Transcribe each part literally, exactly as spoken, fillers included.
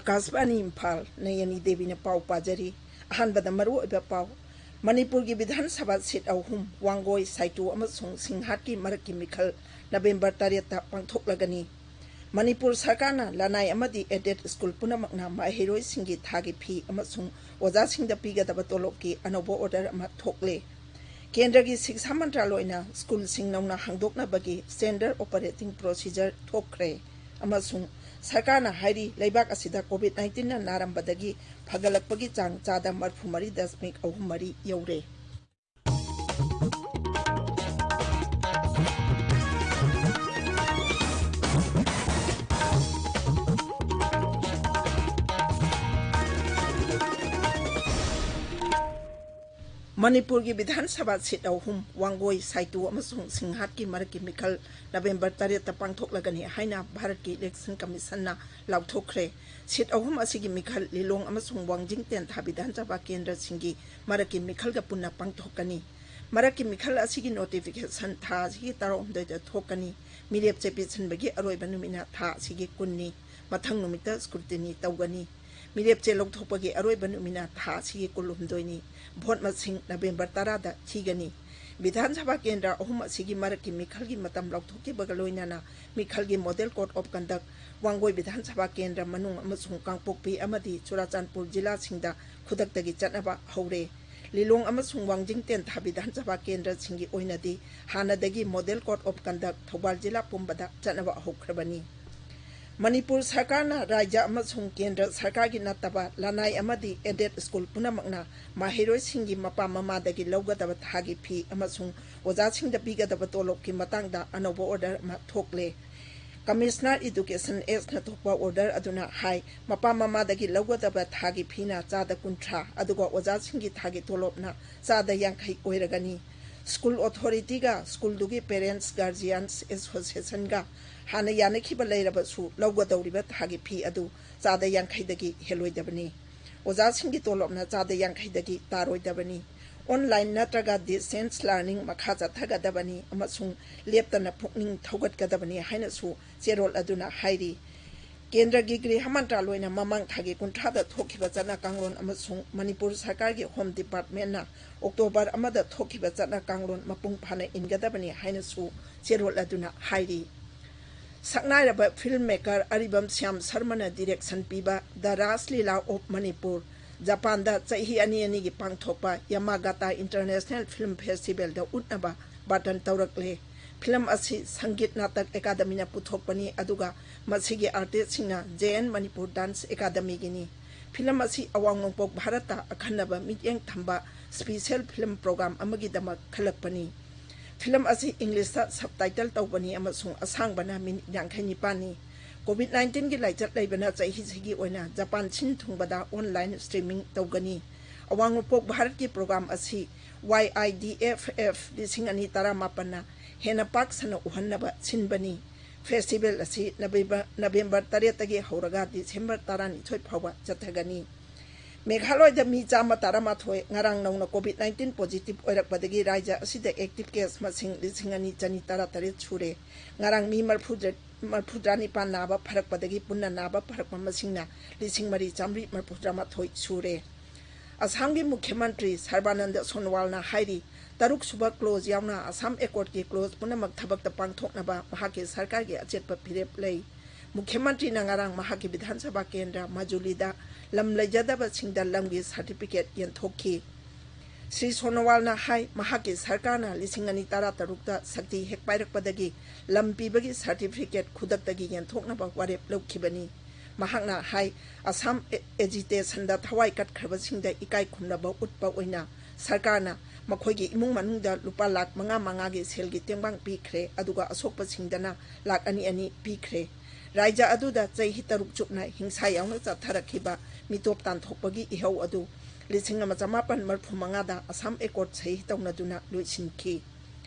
ꯑꯀꯥꯁꯕꯥꯅꯤ ꯏꯝꯐꯥꯜ, ꯅꯌꯅꯤ ꯗꯦꯕꯤꯅ ꯄꯥꯎ ꯄꯥꯖꯔꯤ꯫ ꯑꯍꯥꯟꯕꯗ ꯃꯔꯨꯑꯣꯏꯕ ꯄꯥꯎ꯫ ꯃꯅꯤꯄꯨꯔꯒꯤ ꯕꯤꯙꯥꯟ ꯁꯚꯥ ꯁꯤꯠ ꯑꯍꯨꯝ, ꯋꯥꯡꯒꯣꯏ, ꯁꯥꯏꯇꯣ ꯑꯃꯁꯨꯡ ꯁꯤꯡꯍꯥꯠꯀꯤ ꯃꯔꯛꯀꯤ ꯃꯤꯈꯜ ꯅꯕꯦꯝꯕꯔ ꯇꯔꯦꯠꯇ ꯄꯥꯡꯊꯣꯛꯂꯒꯅꯤ꯫ ꯃꯅꯤꯄꯨꯔ ꯁꯔꯀꯥꯔꯅ ꯂꯅꯥꯏ ꯑꯃꯗꯤ ꯑꯦꯗꯦꯗ ꯁ꯭ꯀꯨꯜ ꯄꯨꯝꯅꯃꯛꯅ ꯃꯍꯩꯔꯣꯏꯁꯤꯡꯒꯤ ꯊꯥꯒꯤ ꯐꯤ ꯑꯃꯁꯨꯡ ꯑꯣꯖꯥꯁꯤꯡꯗ ꯄꯤꯒꯗꯕ ꯇꯣꯂꯣꯞꯀꯤ ꯑꯅꯧꯕ ꯑꯣꯔꯗꯔ ꯑꯃ ꯊꯣꯛꯂꯦ꯫ ꯀꯦꯟꯗ꯭ꯔꯒꯤ ꯁꯤꯛꯁꯥ ꯃꯟꯇ꯭ꯔꯥꯂꯣꯏꯅ ꯁ꯭ꯀꯨꯜꯁꯤꯡ ꯅꯧꯅ ꯍꯥꯡꯗꯣꯛꯅꯕꯒꯤ ꯁ꯭ꯇꯦꯟꯗꯔꯗ ꯑꯣꯄꯔꯦꯇꯤꯡ ꯄ꯭ꯔꯣꯁꯤꯖꯔ ꯊꯣꯛꯈ꯭ꯔꯦ ꯑꯃꯁꯨꯡ ꯁꯔꯀꯥꯔꯅ ꯍꯥꯏꯔꯤ, ꯂꯩꯕꯥꯛ ꯑꯁꯤꯗ ꯀꯣꯚꯤꯗ ꯅꯥꯏꯟꯇꯤꯟꯅ ꯅꯥꯔꯝꯕꯗꯒꯤ ꯐꯒꯠꯂꯛꯄꯒꯤ ꯆꯥꯡ ꯆꯥꯗ ꯃꯔꯤꯐꯨ ꯃꯔꯤ ꯗꯁꯃꯤꯛ ꯑꯍꯨꯝ ꯃꯔꯤ ꯌꯧꯔꯦ꯫ ꯃꯅꯤꯄꯨꯔꯒꯤ ꯕꯤꯙꯥꯟ ꯁꯚꯥ ꯁꯤꯠ ꯑꯍꯨꯝ, ꯋꯥꯡꯒꯣꯏ, ꯁꯥꯏꯇꯨ ꯑꯃꯁꯨꯡ ꯁꯤꯡꯍꯥꯠꯀꯤ ꯃꯔꯛꯀꯤ ꯃꯤꯈꯜ ꯅꯕꯦꯝꯕꯔ ꯇꯔꯦꯠꯇ ꯄꯥꯡꯊꯣꯛꯂꯒꯅꯤ ꯍꯥꯏꯅ ꯚꯥꯔꯠꯀꯤ ꯏꯂꯦꯛꯁꯟ ꯀꯃꯤꯁꯟꯅ ꯂꯥꯎꯊꯣꯛꯈ꯭ꯔꯦ꯫ ꯁꯤꯠ ꯑꯍꯨꯝ ꯑꯁꯤꯒꯤ ꯃꯤꯈꯜ ꯂꯤꯂꯣꯡ ꯑꯃꯁꯨꯡ ꯋꯥꯡꯖꯤꯡ ꯇꯦꯟꯊꯥ ꯕꯤꯙꯥꯟ ꯁꯚꯥ ꯀꯦꯟꯗ꯭ꯔꯁꯤꯡꯒꯤ ꯃꯔꯛꯀꯤ ꯃꯤꯈꯜꯒ ꯄꯨꯟꯅ ꯄꯥꯡꯊꯣꯛꯀꯅꯤ꯫ ꯃꯔꯛꯀꯤ ꯃꯤꯈꯜ ꯑꯁꯤꯒꯤ ꯅꯣꯇꯤꯐꯤꯀꯦꯁꯟ ꯊꯥ ꯑꯁꯤꯒꯤ ꯇꯔꯥꯍꯨꯝꯗꯣꯏꯗ ꯊꯣꯛꯀꯅꯤ꯫ ꯃꯤꯔꯦꯞꯆꯦ ꯄꯤꯁꯤꯟꯕꯒꯤ ꯑꯔꯣꯏꯕ ꯅꯨꯃꯤꯠꯅ ꯊꯥ ꯑꯁꯤꯒꯤ ꯀꯨꯟꯅꯤ꯫ ꯃꯊꯪ ꯅꯨꯃꯤꯠꯇ ꯁ꯭ꯀ꯭ꯔꯨꯇꯤꯅꯤ ꯇꯧꯒꯅꯤ꯫ ꯃꯤꯔꯦꯞꯆꯦ ꯂꯧꯊꯣꯛꯄꯒꯤ ꯑꯔꯣꯏꯕ ꯅꯨꯃꯤꯠꯅ ꯊꯥ ꯑꯁꯤꯒꯤ ꯀꯨꯟꯍꯨꯝꯗꯣꯏꯅꯤ꯫ ꯚꯣꯠ ꯃꯁꯤꯡ ꯅꯕꯦꯝꯕꯔ ꯇꯔꯥꯗ ꯊꯤꯒꯅꯤ꯫ ꯕꯤꯙꯥꯟ ꯁꯚꯥ ꯀꯦꯟꯗ꯭ꯔ ꯑꯍꯨꯝ ꯑꯁꯤꯒꯤ ꯃꯔꯛꯀꯤ ꯃꯤꯈꯜꯒꯤ ꯃꯇꯝ ꯂꯥꯎꯊꯣꯛꯈꯤꯕꯒ ꯂꯣꯏꯅꯅ ꯃꯤꯈꯜꯒꯤ model code of conduct, Wangoi ꯕꯤꯙꯥꯟ ꯁꯚꯥ ꯀꯦꯟꯗ꯭ꯔ ꯃꯅꯨꯡ ꯑꯃꯁꯨꯡ ꯀꯥꯡꯄꯣꯛꯄꯤ ꯑꯃꯗꯤ ꯆꯨꯔꯥꯆꯥꯟꯄꯨꯔ ꯖꯤꯂꯥꯁꯤꯡꯗ ꯈꯨꯗꯛꯇꯒꯤ ꯆꯠꯅꯕ ꯍꯧꯔꯦ꯫ ꯂꯤꯂꯣꯡ ꯑꯃꯁꯨꯡ ꯋꯥꯡꯖꯤꯡ ꯇꯦꯟꯊꯥ ꯕꯤꯙꯥꯟ ꯁꯚꯥ ꯀꯦꯟꯗ꯭ꯔꯁꯤꯡꯒꯤ ꯑꯣꯏꯅꯗꯤ ꯍꯥꯟꯅꯗꯒꯤ model code of conduct Thoubal ꯖꯤꯂꯥ ꯄꯨꯝꯕꯗ ꯆꯠꯅꯕ ꯍꯧꯈ꯭ꯔꯕꯅꯤ꯫ ꯃꯅꯤꯄꯨꯔ ꯁꯔꯀꯥꯔꯅ ꯔꯥꯖ꯭ꯌ ꯑꯃꯁꯨꯡ ꯀꯦꯟꯗ꯭ꯔ ꯁꯔꯀꯥꯔꯒꯤ ꯅꯠꯇꯕ ꯂꯅꯥꯏ ꯑꯃꯗꯤ ꯑꯦꯗꯦꯗ ꯁ꯭ꯀꯨꯜ ꯄꯨꯝꯅꯃꯛꯅ ꯃꯍꯩꯔꯣꯏꯁꯤꯡꯒꯤ ꯃꯄꯥ ꯃꯃꯥꯗꯒꯤ ꯂꯧꯒꯗꯕ ꯊꯥꯒꯤ ꯐꯤ ꯑꯃꯁꯨꯡ ꯑꯣꯖꯥꯁꯤꯡꯗ ꯄꯤꯒꯗꯕ ꯇꯣꯂꯣꯞꯀꯤ ꯃꯇꯥꯡꯗ ꯑꯅꯧꯕ ꯑꯣꯔꯗꯔ ꯑꯃ ꯊꯣꯛꯂꯦ꯫ ꯀꯃꯤꯁꯅꯔ ꯏꯗꯨꯀꯦꯁꯟ ꯑꯦꯁꯅ ꯊꯣꯛꯄ ꯑꯣꯔꯗꯔ ꯑꯗꯨꯅ ꯍꯥꯏ, ꯃꯄꯥ ꯃꯃꯥꯗꯒꯤ ꯂꯧꯒꯗꯕ ꯊꯥꯒꯤ ꯐꯤꯅ ꯆꯥꯗ ꯀꯨꯟꯊ꯭ꯔꯥ, ꯑꯗꯨꯒ ꯑꯣꯖꯥꯁꯤꯡꯒꯤ ꯊꯥꯒꯤ ꯇꯣꯂꯣꯞꯅ ꯆꯥꯗ ꯌꯥꯡꯈꯩ ꯑꯣꯏꯔꯒꯅꯤ꯫ ꯁ꯭ꯀꯨꯜ ꯑꯣꯊꯣꯔꯤꯇꯤꯒ ꯁ꯭ꯀꯨꯜꯗꯨꯒꯤ ꯄꯦꯔꯦꯟꯠꯁ ꯒꯥꯔꯖꯤꯌꯥꯟꯁ ꯑꯦꯁꯣꯁꯤꯌꯦꯁꯟꯒ ꯍꯥꯟꯅ ꯌꯥꯅꯈꯤꯕ ꯂꯩꯔꯕꯁꯨ ꯂꯧꯒꯗꯧꯔꯤꯕ ꯊꯥꯒꯤ ꯐꯤ ꯑꯗꯨ ꯆꯥꯗ ꯌꯥꯡꯈꯩꯗꯒꯤ ꯍꯦꯜꯂꯣꯏꯗꯕꯅꯤ꯫ ꯑꯣꯖꯥꯁꯤꯡꯒꯤ ꯇꯣꯂꯣꯞꯅ ꯆꯥꯗ ꯌꯥꯡꯈꯩꯗꯒꯤ ꯇꯥꯔꯣꯏꯗꯕꯅꯤ꯫ ꯑꯣꯟꯂꯥꯏꯟ ꯅꯠꯇ꯭ꯔꯒ ꯗꯤꯁꯇꯦꯟꯁ ꯂꯔꯅꯤꯡ ꯃꯈꯥ ꯆꯠꯊꯒꯗꯕꯅꯤ ꯑꯃꯁꯨꯡ ꯂꯦꯞꯇꯅ ꯄꯨꯛꯅꯤꯡ ꯊꯧꯒꯠꯀꯗꯕꯅꯤ ꯍꯥꯏꯅꯁꯨ ꯆꯦꯔꯣꯜ ꯑꯗꯨꯅ ꯍꯥꯏꯔꯤ꯫ ꯀꯦꯟꯗ꯭ꯔꯒꯤ ꯒ꯭ꯔꯤꯍ ꯃꯟꯇ꯭ꯔꯥꯂꯣꯏꯅ ꯃꯃꯥꯡ ꯊꯥꯒꯤ ꯀꯨꯟꯊ꯭ꯔꯥꯗ ꯊꯣꯛꯈꯤꯕ ꯆꯠꯅ ꯀꯥꯡꯂꯣꯟ ꯑꯃꯁꯨꯡ ꯃꯅꯤꯄꯨꯔ ꯁꯔꯀꯥꯔꯒꯤ ꯍꯣꯝ ꯗꯤꯄꯥꯔꯠꯃꯦꯟꯅ ꯑꯣꯛꯇꯣꯕꯔ ꯑꯃꯗ ꯊꯣꯛꯈꯤꯕ ꯆꯠꯅ ꯀꯥꯡꯂꯣꯟ ꯃꯄꯨꯡ ꯐꯥꯅ ꯏꯟꯒꯗꯕꯅꯤ ꯍꯥꯏꯅꯁꯨ ꯆꯦꯔꯣꯜ ꯑꯗꯨꯅ ꯍꯥꯏꯔꯤ꯫ ꯁꯛꯅꯥꯏꯔꯕ ꯐꯤꯜꯝ ꯃꯦꯀꯔ ꯑꯔꯤꯕꯝ ꯁ꯭ꯌꯥꯝ ꯁꯔꯃꯅ ꯗꯤꯔꯦꯛꯁꯟ ꯄꯤꯕ ꯗ ꯔꯥꯁ ꯂꯤꯂꯥ ꯑꯣꯐ ꯃꯅꯤꯄꯨꯔ, ꯖꯄꯥꯟꯗ ꯆꯍꯤ ꯑꯅꯤ ꯑꯅꯤꯒꯤ ꯄꯥꯡꯊꯣꯛꯄ ꯌꯥꯃꯥꯒꯥꯇꯥ ꯏꯟꯇꯔꯅꯦꯁꯅꯦꯜ ꯐꯤꯜꯝ ꯐꯦꯁꯇꯤꯚꯦꯜꯗ ꯎꯠꯅꯕ ꯕꯥꯇꯟ ꯇꯧꯔꯛꯂꯦ꯫ ꯐꯤꯂꯝ ꯑꯁꯤ ꯁꯪꯒꯤꯠ ꯅꯥꯇꯛ ꯑꯦꯀꯥꯗꯃꯤꯅ ꯄꯨꯊꯣꯛꯄꯅꯤ, ꯑꯗꯨꯒ ꯃꯁꯤꯒꯤ ꯑꯥꯔꯇꯤꯁꯁꯤꯡꯅ ꯖꯦ ꯑꯦꯟ ꯃꯅꯤꯄꯨꯔ ꯗꯥꯟꯁ ꯑꯦꯀꯥꯗꯃꯤꯒꯤꯅꯤ꯫ ꯐꯤꯂꯝ ꯑꯁꯤ ꯑꯋꯥꯡ ꯅꯣꯡꯄꯣꯛ ꯚꯥꯔꯠꯇ ꯑꯈꯟꯅꯕ ꯃꯤꯠꯌꯦꯡ ꯊꯝꯕ ꯁ꯭ꯄꯤꯁꯦꯜ ꯐꯤꯂꯝ ꯄ꯭ꯔꯣꯒ꯭ꯔꯥꯝ ꯑꯃꯒꯤꯗꯃꯛ ꯈꯜꯂꯛꯄꯅꯤ꯫ ꯐꯤꯂꯝ ꯑꯁꯤ ꯏꯪꯂꯤꯁꯇ ꯁꯕꯇꯥꯏꯇꯜ ꯇꯧꯕꯅꯤ ꯑꯃꯁꯨꯡ ꯑꯁꯥꯡꯕꯅ ꯃꯤꯅꯤꯠ ꯌꯥꯡꯈꯩ ꯅꯤꯄꯥꯟꯅꯤ꯫ ꯀꯣꯚꯤꯗ ꯅꯥꯏꯟꯇꯤꯟꯒꯤ ꯂꯥꯏꯆꯠ ꯂꯩꯕꯅ ꯆꯍꯤꯁꯤꯒꯤ ꯑꯣꯏꯅ ꯖꯄꯥꯟ ꯁꯤꯟ ꯊꯨꯡꯕꯗ ꯑꯣꯟꯂꯥꯏꯟ ꯁ꯭ꯇ꯭ꯔꯤꯃꯤꯡ ꯇꯧꯒꯅꯤ꯫ ꯑꯋꯥꯡ ꯅꯣꯡꯄꯣꯛ ꯚꯥꯔꯠꯀꯤ ꯄ꯭ꯔꯣꯒ꯭ꯔꯥꯝ ꯑꯁꯤ ꯋꯥꯏ ꯑꯥꯏ ꯗꯤ ꯑꯦꯐ ꯑꯦꯐ ꯂꯤꯁꯤꯡ ꯑꯅꯤ ꯇꯔꯥꯃꯥꯄꯟꯅ ꯍꯦꯟꯅ ꯄꯥꯛ ꯁꯟꯅ ꯎꯍꯟꯅꯕ ꯁꯤꯟꯕꯅꯤ꯫ ꯐꯦꯁꯇꯤꯚꯦꯜ ꯑꯁꯤ ꯅꯕꯦꯝꯕꯔ, ꯅꯕꯦꯝꯕꯔ ꯇꯔꯦꯠꯇꯒꯤ ꯍꯧꯔꯒ ꯗꯤꯁꯦꯝꯕꯔ ꯇꯔꯥꯅꯤꯊꯣꯏ ꯐꯥꯎꯕ ꯆꯠꯊꯒꯅꯤ꯫ ꯃꯦꯘꯥꯂꯣꯏꯗ ꯃꯤ ꯆꯥꯝꯃ ꯇꯔꯥꯃꯥꯊꯣꯏ ꯉꯔꯥꯡ ꯅꯧꯅ ꯀꯣꯚꯤꯗ ꯅꯥꯏꯟꯇꯤꯟ ꯄꯣꯖꯤꯇꯤꯚ ꯑꯣꯏꯔꯛꯄꯗꯒꯤ ꯔꯥꯖ꯭ꯌ ꯑꯁꯤꯗ ꯑꯦꯛꯇꯤꯚ ꯀꯦꯁ ꯃꯁꯤꯡ ꯂꯤꯁꯤꯡ ꯑꯅꯤ ꯆꯅꯤ ꯇꯔꯥꯇꯔꯦꯠ ꯁꯨꯔꯦ꯫ ꯉꯔꯥꯡ ꯃꯤ ꯃꯔꯐꯨ, ꯃꯔꯐꯨꯇꯔꯥꯅꯤꯄꯥꯟ ꯅꯥꯕ ꯐꯔꯛꯄꯗꯒꯤ ꯄꯨꯟꯅ ꯅꯥꯕ ꯐꯔꯛꯄ ꯃꯁꯤꯡꯅ ꯂꯤꯁꯤꯡ ꯃꯔꯤ ꯆꯥꯝꯃꯔꯤ ꯃꯔꯐꯨꯇꯔꯥꯃꯥꯊꯣꯏ ꯁꯨꯔꯦ꯫ ꯑꯁꯥꯝꯒꯤ ꯃꯨꯈ꯭ꯌ ꯃꯟꯇ꯭ꯔꯤ ꯁꯔꯕꯥꯅꯟꯗ ꯁꯣꯅꯣꯋꯥꯜꯅ ꯍꯥꯏꯔꯤ, ꯇꯔꯨꯛ ꯁꯨꯕ ꯀ꯭ꯂꯣꯖ ꯌꯥꯎꯅ ꯑꯁꯥꯝ ꯑꯦꯀꯣꯔꯗꯀꯤ ꯀ꯭ꯂꯣꯖ ꯄꯨꯝꯅꯃꯛ ꯊꯕꯛꯇ ꯄꯥꯡꯊꯣꯛꯅꯕ ꯃꯍꯥꯛꯀꯤ ꯁꯔꯀꯥꯔꯒꯤ ꯑꯆꯦꯠꯄ ꯐꯤꯔꯦꯞ ꯂꯩ꯫ ꯃꯨꯈ꯭ꯌ ꯃꯟꯇ꯭ꯔꯤꯅ ꯉꯔꯥꯡ ꯃꯍꯥꯛꯀꯤ ꯕꯤꯙꯥꯟ ꯁꯚꯥ ꯀꯦꯟꯗ꯭ꯔ ꯃꯖꯨꯂꯤꯗ ꯂꯝ ꯂꯩꯖꯗꯕꯁꯤꯡꯗ ꯂꯝꯒꯤ ꯁꯥꯔꯇꯤꯐꯤꯀꯦꯠ ꯌꯦꯟꯊꯣꯛꯈꯤ꯫ ꯁ꯭ꯔꯤ ꯁꯣꯅꯣꯋꯥꯜꯅ ꯍꯥꯏ, ꯃꯍꯥꯛꯀꯤ ꯁꯔꯀꯥꯔꯅ ꯂꯤꯁꯤꯡ ꯑꯅꯤ ꯇꯔꯥꯇꯔꯨꯛꯇ ꯁꯛꯇꯤ ꯍꯦꯛ ꯄꯥꯏꯔꯛꯄꯗꯒꯤ ꯂꯝ ꯄꯤꯕꯒꯤ ꯁꯥꯔꯇꯤꯐꯤꯀꯦꯠ ꯈꯨꯗꯛꯇꯒꯤ ꯌꯦꯟꯊꯣꯛꯅꯕ ꯋꯥꯔꯦꯞ ꯂꯧꯈꯤꯕꯅꯤ꯫ ꯃꯍꯥꯛꯅ ꯍꯥꯏ, ꯑꯁꯥꯝ ꯑꯦ-, ꯑꯦꯖꯤꯇꯦꯁꯟꯗ ꯊꯋꯥꯏ ꯀꯠꯈ꯭ꯔꯕꯁꯤꯡꯗ ꯏꯀꯥꯏ ꯈꯨꯝꯅꯕ ꯎꯠꯄ ꯑꯣꯏꯅ ꯁꯔꯀꯥꯔꯅ ꯃꯈꯣꯏꯒꯤ ꯏꯃꯨꯡ ꯃꯅꯨꯡꯗ ꯂꯨꯄꯥ ꯂꯥꯈ ꯃꯉꯥ ꯃꯉꯥꯒꯤ ꯁꯦꯜꯒꯤ ꯇꯦꯡꯕꯥꯡ ꯄꯤꯈ꯭ꯔꯦ, ꯑꯗꯨꯒ ꯑꯁꯣꯛꯄꯁꯤꯡꯗꯅ ꯂꯥꯈ ꯑꯅꯤ ꯑꯅꯤ ꯄꯤꯈ꯭ꯔꯦ꯫ ꯔꯥꯖ꯭ꯌ ꯑꯗꯨꯗ ꯆꯍꯤ ꯇꯔꯨꯛ ꯆꯨꯞꯅ ꯍꯤꯡꯁꯥ ꯌꯥꯎꯅ ꯆꯠꯊꯔꯛꯈꯤꯕ ꯃꯤꯇꯣꯞ ꯇꯥꯟꯊꯣꯛꯄꯒꯤ ꯏꯍꯧ ꯑꯗꯨ ꯂꯤꯁꯤꯡ ꯑꯃ ꯆꯃꯥꯄꯟ ꯃꯔꯐꯨ ꯃꯉꯥꯗ ꯑꯁꯥꯝ ꯑꯦꯀꯣꯔꯗ ꯁꯍꯤ ꯇꯧꯅꯗꯨꯅ ꯂꯣꯏꯁꯤꯟꯈꯤ꯫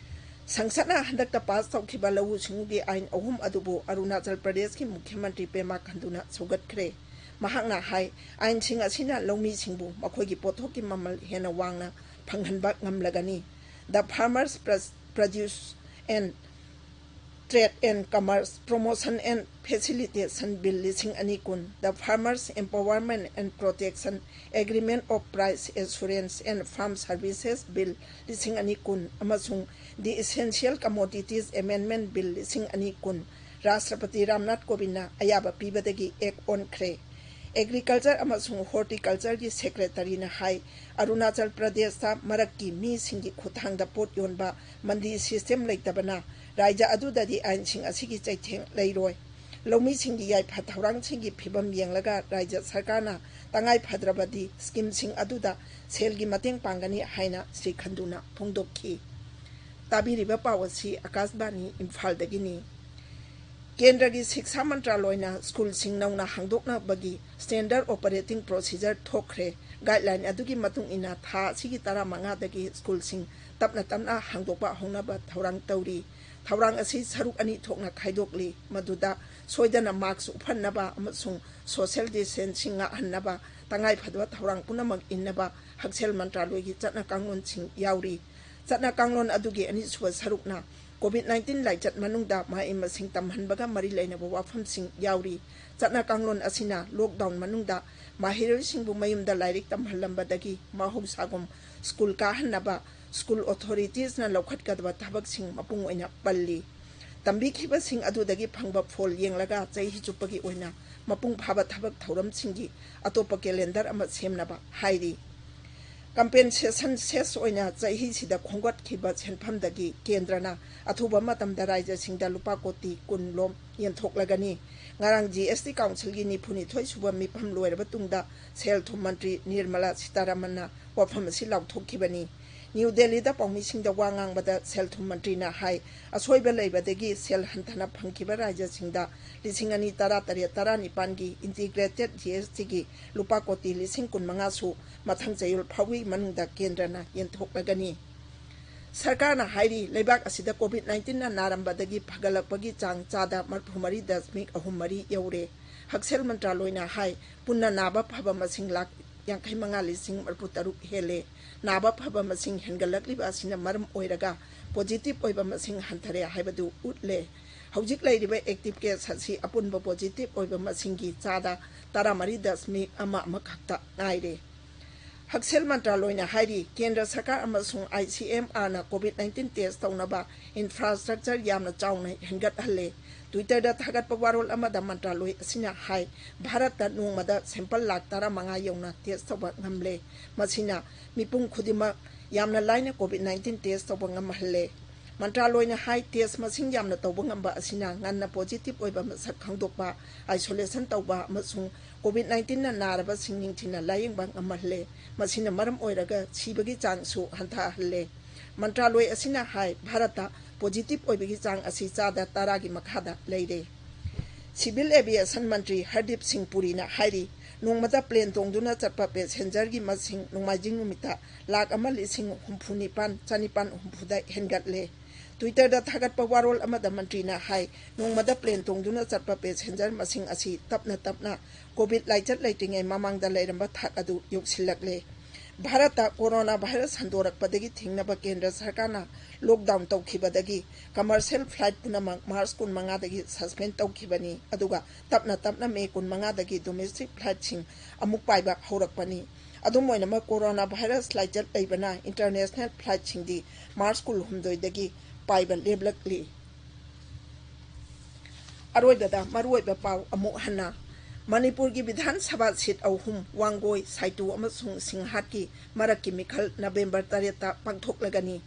ꯁꯪꯁꯠꯅ ꯍꯟꯗꯛꯇ ꯄꯥꯁ ꯇꯧꯈꯤꯕ ꯂꯧꯎ ꯁꯤꯡꯎꯒꯤ ꯑꯥꯏꯟ ꯑꯍꯨꯝ ꯑꯗꯨꯕꯨ ꯑꯔꯨꯅꯥꯆꯜ ꯄ꯭ꯔꯗꯦꯁꯀꯤ ꯃꯨꯈ꯭ꯌ ꯃꯟꯇ꯭ꯔꯤ ꯄꯦꯃꯥ ꯈꯟꯗꯨꯅ ꯁꯧꯒꯠꯈ꯭ꯔꯦ꯫ ꯃꯍꯥꯛꯅ ꯍꯥꯏ, ꯑꯥꯏꯟꯁꯤꯡ ꯑꯁꯤꯅ ꯂꯧꯃꯤꯁꯤꯡꯕꯨ ꯃꯈꯣꯏꯒꯤ ꯄꯣꯠꯊꯣꯛꯀꯤ ꯃꯃꯜ ꯍꯦꯟꯅ ꯋꯥꯡꯅ ꯐꯪꯍꯟꯕ ꯉꯝꯂꯒꯅꯤ꯫ The Farmers Pres-, Produce and Trade and Commerce Promotion and Facilitation Bill ꯂꯤꯁꯤꯡ ꯑꯅꯤ ꯀꯨꯟ, The Farmers Empowerment and Protection Agreement of Price Assurance and Farm Services Bill ꯂꯤꯁꯤꯡ ꯑꯅꯤ ꯀꯨꯟ ꯑꯃꯁꯨꯡ The Essential Commodities Amendment Bill ꯂꯤꯁꯤꯡ ꯑꯅꯤ ꯀꯨꯟ ꯔꯥꯁꯇ꯭ꯔꯄꯇꯤ ꯔꯥꯝꯅꯥꯊ ꯀꯣꯕꯤꯟꯗꯅ ꯑꯌꯥꯕ ꯄꯤꯕꯗꯒꯤ ꯑꯦꯛ ꯑꯣꯟꯈ꯭ꯔꯦ꯫ ꯑꯦꯒ꯭ꯔꯤꯀꯜꯆꯔ ꯑꯃꯁꯨꯡ ꯍꯣꯔꯇꯤꯀꯜꯆꯔꯒꯤ ꯁꯦꯀ꯭ꯔꯦꯇꯔꯤꯅ ꯍꯥꯏ, ꯑꯔꯨꯅꯥꯆꯜ ꯄ꯭ꯔꯗꯦꯁꯇ ꯃꯔꯛꯀꯤ ꯃꯤꯁꯤꯡꯒꯤ ꯈꯨꯠꯊꯥꯡꯗ ꯄꯣꯠ ꯌꯣꯟꯕ ꯃꯟꯗꯤ ꯁꯤꯁꯇꯦꯝ ꯂꯩꯇꯕꯅ ꯔꯥꯏꯖ꯭ꯌ ꯑꯗꯨꯗꯗꯤ ꯑꯥꯏꯟꯁꯤꯡ ꯑꯁꯤꯒꯤ ꯆꯩꯊꯦꯡ ꯂꯩꯔꯣꯏ꯫ ꯂꯧꯃꯤꯁꯤꯡꯒꯤ ꯌꯥꯏꯐ ꯊꯧꯔꯥꯡꯁꯤꯡꯒꯤ ꯐꯤꯚꯝ ꯌꯦꯡꯂꯒ ꯔꯥꯏꯖ꯭ꯌ ꯁꯔꯀꯥꯔꯅ ꯇꯉꯥꯏ ꯐꯗ꯭ꯔꯕꯗꯤ ꯁ꯭ꯀꯤꯝꯁꯤꯡ ꯑꯗꯨꯗ ꯁꯦꯜꯒꯤ ꯃꯇꯦꯡ ꯄꯥꯡꯒꯅꯤ ꯍꯥꯏꯅ ꯁ꯭ꯔꯤ ꯈꯟꯗꯨꯅ ꯐꯣꯡꯗꯣꯛꯈꯤ꯫ ꯇꯥꯕꯤꯔꯤꯕ ꯄꯥꯎ ꯑꯁꯤ ꯑꯀꯥꯁꯕꯥꯅꯤ ꯏꯝꯐꯥꯜꯗꯒꯤꯅꯤ꯫ ꯀꯦꯟꯗ꯭ꯔꯒꯤ ꯁꯤꯛꯁꯥ ꯃꯟꯇ꯭ꯔꯥꯂꯣꯏꯅ ꯁ꯭ꯀꯨꯜꯁꯤꯡ ꯅꯧꯅ ꯍꯥꯡꯗꯣꯛꯅꯕꯒꯤ ꯁ꯭ꯇꯦꯟꯗꯔꯗ ꯑꯣꯄꯔꯦꯇꯤꯡ ꯄ꯭ꯔꯣꯁꯤꯖꯔ ꯊꯣꯛꯈ꯭ꯔꯦ꯫ ꯒꯥꯏꯗꯂꯥꯏꯟ ꯑꯗꯨꯒꯤ ꯃꯇꯨꯡ ꯏꯟꯅ ꯊꯥ ꯑꯁꯤꯒꯤ ꯇꯔꯥꯃꯉꯥꯗꯒꯤ ꯁ꯭ꯀꯨꯜꯁꯤꯡ ꯇꯞꯅ ꯇꯞꯅ ꯍꯥꯡꯗꯣꯛꯄ ꯍꯧꯅꯕ ꯊꯧꯔꯥꯡ ꯇꯧꯔꯤ꯫ ꯊꯧꯔꯥꯡ ꯑꯁꯤ ꯁꯔꯨꯛ ꯑꯅꯤ ꯊꯣꯛꯅ ꯈꯥꯏꯗꯣꯛꯂꯤ, ꯃꯗꯨꯗ ꯁꯣꯏꯗꯅ ꯃꯥꯛꯁ ꯎꯞꯍꯟꯅꯕ ꯑꯃꯁꯨꯡ ꯁꯣꯁꯤꯌꯦꯜ ꯗꯤꯁꯇꯦꯟꯁꯤꯡ ꯉꯥꯛꯍꯟꯅꯕ ꯇꯉꯥꯏ ꯐꯗꯕ ꯊꯧꯔꯥꯡ ꯄꯨꯝꯅꯃꯛ ꯏꯟꯅꯕ ꯍꯛꯁꯦꯜ ꯃꯟꯇ꯭ꯔꯥꯂꯣꯏꯒꯤ ꯆꯠꯅ ꯀꯥꯡꯂꯣꯟꯁꯤꯡ ꯌꯥꯎꯔꯤ꯫ ꯆꯠꯅ ꯀꯥꯡꯂꯣꯟ ꯑꯗꯨꯒꯤ ꯑꯅꯤꯁꯨꯕ ꯁꯔꯨꯛꯅ ꯀꯣꯚꯤꯗ ꯅꯥꯏꯟꯇꯤꯟ ꯂꯥꯏꯆꯠ ꯃꯅꯨꯡꯗ ꯃꯍꯩ ꯃꯁꯤꯡ ꯇꯝꯍꯟꯕꯒ ꯃꯔꯤ ꯂꯩꯅꯕ ꯋꯥꯐꯝꯁꯤꯡ ꯌꯥꯎꯔꯤ꯫ ꯆꯠꯅ ꯀꯥꯡꯂꯣꯟ ꯑꯁꯤꯅ ꯂꯣꯛꯗꯥꯎꯟ ꯃꯅꯨꯡꯗ ꯃꯍꯩꯔꯣꯏꯁꯤꯡꯕꯨ ꯃꯌꯨꯝꯗ ꯂꯥꯏꯔꯤꯛ ꯇꯝꯍꯜꯂꯝꯕꯗꯒꯤ ꯃꯍꯧꯁꯥꯒꯨꯝ ꯁ꯭ꯀꯨꯜ ꯀꯥꯍꯟꯅꯕ ꯁ꯭ꯀꯨꯜ ꯑꯣꯊꯣꯔꯤꯇꯤꯁꯅ ꯂꯧꯈꯠꯀꯗꯕ ꯊꯕꯛꯁꯤꯡ ꯃꯄꯨꯡ ꯑꯣꯏꯅ ꯄꯜꯂꯤ꯫ ꯇꯝꯕꯤꯈꯤꯕꯁꯤꯡ ꯑꯗꯨꯗꯒꯤ ꯐꯪꯕ ꯐꯣꯜ ꯌꯦꯡꯂꯒ ꯆꯍꯤ ꯆꯨꯞꯄꯒꯤ ꯑꯣꯏꯅ ꯃꯄꯨꯡ ꯐꯥꯕ ꯊꯕꯛ ꯊꯧꯔꯝꯁꯤꯡꯒꯤ ꯑꯇꯣꯞꯄ ꯀꯦꯂꯦꯟꯗꯔ ꯑꯃ ꯁꯦꯝꯅꯕ ꯍꯥꯏꯔꯤ꯫ ꯀꯝꯄꯦꯟꯁꯦꯁꯟ ꯁꯦꯁ ꯑꯣꯏꯅ ꯆꯍꯤꯁꯤꯗ ꯈꯣꯝꯒꯠꯈꯤꯕ ꯁꯦꯟꯐꯝꯗꯒꯤ ꯀꯦꯟꯗ꯭ꯔꯅ ꯑꯊꯨꯕ ꯃꯇꯝꯗ ꯔꯥꯏꯖ꯭ꯌꯁꯤꯡꯗ ꯂꯨꯄꯥ ꯀꯣꯇꯤ ꯀꯨꯟ ꯂꯣꯝ ꯌꯦꯟꯊꯣꯛꯂꯒꯅꯤ꯫ ꯉꯔꯥꯡ ꯖꯤ ꯑꯦꯁ ꯇꯤ ꯀꯥꯎꯟꯁꯤꯜꯒꯤ ꯅꯤꯐꯨꯅꯤꯊꯣꯏ ꯁꯨꯕ ꯃꯤꯐꯝ ꯂꯣꯏꯔꯕ ꯇꯨꯡꯗ ꯁꯦꯜ ꯊꯨꯝ ꯃꯟꯇ꯭ꯔꯤ ꯅꯤꯔꯃꯂꯥ ꯁꯤꯇꯥꯔꯥꯃꯟꯅ ꯋꯥꯐꯝ ꯑꯁꯤ ꯂꯥꯎꯊꯣꯛꯈꯤꯕꯅꯤ꯫ ꯅ꯭ꯌꯨ ꯗꯦꯜꯂꯤꯗ ꯄꯥꯎꯃꯤꯁꯤꯡꯗ ꯋꯥ ꯉꯥꯡꯕꯗ ꯁꯦꯜ ꯊꯨꯝ ꯃꯟꯇ꯭ꯔꯤꯅ ꯍꯥꯏ, ꯑꯁꯣꯏꯕ ꯂꯩꯕꯗꯒꯤ ꯁꯦꯜ ꯍꯟꯊꯅ ꯐꯪꯈꯤꯕ ꯔꯥꯏꯖ꯭ꯌꯁꯤꯡꯗ ꯂꯤꯁꯤꯡ ꯑꯅꯤ ꯇꯔꯥꯇꯔꯦꯠ ꯇꯔꯥꯅꯤꯄꯥꯟꯒꯤ ꯏꯟꯇꯤꯒ꯭ꯔꯦꯇꯦꯗ ꯖꯤ ꯑꯦꯁ ꯇꯤꯒꯤ ꯂꯨꯄꯥ ꯀꯣꯇꯤ ꯂꯤꯁꯤꯡ ꯀꯨꯟꯃꯉꯥꯁꯨ ꯃꯊꯪ ꯆꯌꯣꯜ ꯐꯥꯎꯒꯤ ꯃꯅꯨꯡꯗ ꯀꯦꯟꯗ꯭ꯔꯅ ꯌꯦꯟꯊꯣꯛꯂꯒꯅꯤ꯫ ꯁꯔꯀꯥꯔꯅ ꯍꯥꯏꯔꯤ, ꯂꯩꯕꯥꯛ ꯑꯁꯤꯗ ꯀꯣꯚꯤꯗ ꯅꯥꯏꯟꯇꯤꯟꯅ ꯅꯥꯔꯝꯕꯗꯒꯤ ꯐꯒꯠꯂꯛꯄꯒꯤ ꯆꯥꯡ ꯆꯥꯗ ꯃꯔꯤꯐꯨ ꯃꯔꯤ ꯗꯁꯃꯤꯛ ꯑꯍꯨꯝ ꯃꯔꯤ ꯌꯧꯔꯦ꯫ ꯍꯛꯁꯦꯜ ꯃꯟꯇ꯭ꯔꯥꯂꯣꯏꯅ ꯍꯥꯏ, ꯄꯨꯟꯅ ꯅꯥꯕ ꯐꯕ ꯃꯁꯤꯡ ꯂꯥꯈ ꯌꯥꯡꯈꯩ ꯃꯉꯥ ꯂꯤꯁꯤꯡ ꯃꯔꯤꯐꯨ ꯇꯔꯨꯛ ꯍꯦꯜꯂꯦ꯫ ꯅꯥꯕ ꯐꯕ ꯃꯁꯤꯡ ꯍꯦꯟꯒꯠꯂꯛꯂꯤꯕ ꯑꯁꯤꯅ ꯃꯔꯝ ꯑꯣꯏꯔꯒ positive ꯑꯣꯏꯕ ꯃꯁꯤꯡ ꯍꯟꯊꯔꯦ ꯍꯥꯏꯕꯗꯨ ꯎꯠꯂꯦ꯫ ꯍꯧꯖꯤꯛ ꯂꯩꯔꯤꯕ active case ꯑꯁꯤ ꯑꯄꯨꯟꯕ positive ꯑꯣꯏꯕ ꯃꯁꯤꯡꯒꯤ ꯆꯥꯗ ꯇꯔꯥꯃꯔꯤ ꯗꯁꯃꯤꯛ ꯑꯃ ꯑꯃꯈꯛꯇ ꯉꯥꯏꯔꯦ꯫ ꯍꯛꯁꯦꯜ ꯃꯟꯇ꯭ꯔꯥꯂꯣꯏꯅ ꯍꯥꯏꯔꯤ, ꯀꯦꯟꯗ꯭ꯔ ꯁꯔꯀꯥꯔ ꯑꯃꯁꯨꯡ ICMRꯅ COVID nineteen test ꯇꯧꯅꯕ infrastructure ꯌꯥꯝꯅ ꯆꯥꯎꯅ ꯍꯦꯟꯒꯠꯍꯜꯂꯦ꯫ Twitterꯗ ꯊꯥꯒꯠꯄ ꯋꯥꯔꯣꯜ ꯑꯃꯗ ꯃꯟꯇ꯭ꯔꯥꯂꯣꯏ ꯑꯁꯤꯅ ꯍꯥꯏ, ꯚꯥꯔꯠꯇ ꯅꯣꯡꯃꯗ sample ꯂꯥꯈ ꯇꯔꯥꯃꯉꯥ ꯌꯧꯅ test ꯇꯧꯕ ꯉꯝꯂꯦ꯫ ꯃꯁꯤꯅ ꯃꯤꯄꯨꯝ ꯈꯨꯗꯤꯡꯃꯛ ꯌꯥꯝꯅ ꯂꯥꯏꯅ COVID nineteen test ꯇꯧꯕ ꯉꯝꯍꯜꯂꯦ꯫ ꯃꯟꯇ꯭ꯔꯥꯂꯣꯏꯅ ꯍꯥꯏ, test ꯃꯁꯤꯡ ꯌꯥꯝꯅ ꯇꯧꯕ ꯉꯝꯕ ꯑꯁꯤꯅ ꯉꯟꯅ positive ꯑꯣꯏꯕ ꯃꯁꯛ ꯈꯪꯗꯣꯛꯄ, isolation ꯇꯧꯕ ꯑꯃꯁꯨꯡ COVID nineteenꯅ ꯅꯥꯔꯕꯁꯤꯡ ꯅꯤꯡꯊꯤꯅ ꯂꯥꯌꯦꯡꯕ ꯉꯝꯍꯜꯂꯦ꯫ ꯃꯁꯤꯅ ꯃꯔꯝ ꯑꯣꯏꯔꯒ ꯁꯤꯕꯒꯤ ꯆꯥꯡꯁꯨ ꯍꯟꯊꯍꯜꯂꯦ꯫ ꯃꯟꯇ꯭ꯔꯥꯂꯣꯏ ꯑꯁꯤꯅ ꯍꯥꯏ, ꯚꯥꯔꯠꯇ positive ꯑꯣꯏꯕꯒꯤ ꯆꯥꯡ ꯑꯁꯤ ꯆꯥꯗ ꯇꯔꯥꯒꯤ ꯃꯈꯥꯗ ꯂꯩꯔꯦ꯫ Civil Aviation ꯃꯟꯇ꯭ꯔꯤ ꯍꯔꯗꯤꯞ ꯁꯤꯡ ꯄꯨꯔꯤꯅ ꯍꯥꯏꯔꯤ, ꯅꯣꯡꯃꯗ plane ꯇꯣꯡꯗꯨꯅ ꯆꯠꯄ passengerꯒꯤ ꯃꯁꯤꯡ ꯅꯣꯡꯃꯥꯏꯖꯤꯡ ꯅꯨꯃꯤꯠꯇ ꯂꯥꯈ ꯑꯃ ꯂꯤꯁꯤꯡ ꯍꯨꯝꯐꯨ ꯅꯤꯄꯥꯟ ꯆꯅꯤꯄꯥꯟ ꯍꯨꯝꯐꯨꯗ ꯍꯦꯟꯒꯠꯂꯦ꯫ Twitterꯗ ꯊꯥꯒꯠꯄ ꯋꯥꯔꯣꯜ ꯑꯃꯗ ꯃꯟꯇ꯭ꯔꯤꯅ ꯍꯥꯏ, ꯅꯣꯡꯃꯗ plane ꯇꯣꯡꯗꯨꯅ ꯆꯠꯄ passenger ꯃꯁꯤꯡ ꯑꯁꯤ ꯇꯞꯅ ꯇꯞꯅ COVID ꯂꯥꯏꯆꯠ ꯂꯩꯇ꯭ꯔꯤꯉꯩ ꯃꯃꯥꯡꯗ ꯂꯩꯔꯝꯕ ꯊꯥꯛ ꯑꯗꯨ ꯌꯧꯁꯤꯜꯂꯛꯂꯦ꯫ ꯚꯥꯔꯠꯇ corona virus ꯁꯟꯗꯣꯔꯛꯄꯗꯒꯤ ꯊꯤꯡꯅꯕ ꯀꯦꯟꯗ꯭ꯔ ꯁꯔꯀꯥꯔꯅ lockdown ꯇꯧꯈꯤꯕꯗꯒꯤ commercial flight ꯄꯨꯝꯅꯃꯛ March ꯀꯨꯟꯃꯉꯥꯗꯒꯤ suspend ꯇꯧꯈꯤꯕꯅꯤ, ꯑꯗꯨꯒ ꯇꯞꯅ ꯇꯞꯅ May ꯀꯨꯟꯃꯉꯥꯗꯒꯤ domestic flightꯁꯤꯡ ꯑꯃꯨꯛ ꯄꯥꯏꯕ ꯍꯧꯔꯛꯄꯅꯤ꯫ ꯑꯗꯨꯝ ꯑꯣꯏꯅꯃꯛ, corona virus ꯂꯥꯏꯆꯠ ꯂꯩꯕꯅ international flightꯁꯤꯡꯗꯤ March ꯀꯨꯟꯍꯨꯝꯗꯣꯏꯗꯒꯤ ꯄꯥꯏꯕ ꯂꯦꯞꯂꯛꯂꯤ꯫ ꯑꯔꯣꯏꯕꯗ ꯃꯔꯨꯑꯣꯏꯕ ꯄꯥꯎ ꯑꯃꯨꯛ ꯍꯟꯅ꯫ ꯃꯅꯤꯄꯨꯔꯒꯤ ꯕꯤꯙꯥꯟ ꯁꯚꯥ seat ꯑꯍꯨꯝ, ꯋꯥꯡꯒꯣꯏ, ꯁꯥꯏꯇꯨ ꯑꯃꯁꯨꯡ ꯁꯤꯡꯍꯥꯠꯀꯤ ꯃꯔꯛꯀꯤ ꯃꯤꯈꯜ November ꯇꯔꯦꯠꯇ ꯄꯥꯡꯊꯣꯛꯂꯒꯅꯤ꯫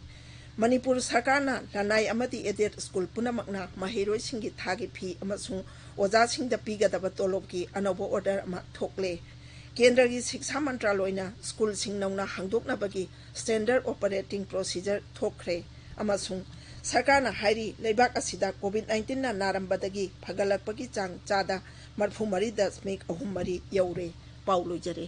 ꯃꯅꯤꯄꯨꯔ ꯁꯔꯀꯥꯔꯅ ꯂꯅꯥꯏ ꯑꯃꯗꯤ aided school ꯄꯨꯝꯅꯃꯛꯅ ꯃꯍꯩꯔꯣꯏꯁꯤꯡꯒꯤ ꯊꯥꯒꯤ ꯐꯤ ꯑꯃꯁꯨꯡ ꯑꯣꯖꯥꯁꯤꯡꯗ ꯄꯤꯒꯗꯕ ꯇꯣꯂꯣꯞꯀꯤ ꯑꯅꯧꯕ order ꯑꯃ ꯊꯣꯛꯂꯦ꯫ ꯀꯦꯟꯗ꯭ꯔꯒꯤ ꯁꯤꯛꯁꯥ ꯃꯟꯇ꯭ꯔꯥꯂꯣꯏꯅ schoolꯁꯤꯡ ꯅꯧꯅ ꯍꯥꯡꯗꯣꯛꯅꯕꯒꯤ standard operating procedure ꯊꯣꯛꯈ꯭ꯔꯦ ꯑꯃꯁꯨꯡ ꯁꯔꯀꯥꯔꯅ ꯍꯥꯏꯔꯤ, ꯂꯩꯕꯥꯛ ꯑꯁꯤꯗ COVID nineteenꯅ ꯅꯥꯔꯝꯕꯗꯒꯤ ꯐꯒꯠꯂꯛꯄꯒꯤ ꯆꯥꯡ ꯆꯥꯗ ꯃꯔꯤꯐꯨ ꯃꯔꯤ ꯗꯁꯃꯤꯛ ꯑꯍꯨꯝ ꯃꯔꯤ ꯌꯧꯔꯦ꯫ ꯄꯥꯎ ꯂꯣꯏꯖꯔꯦ꯫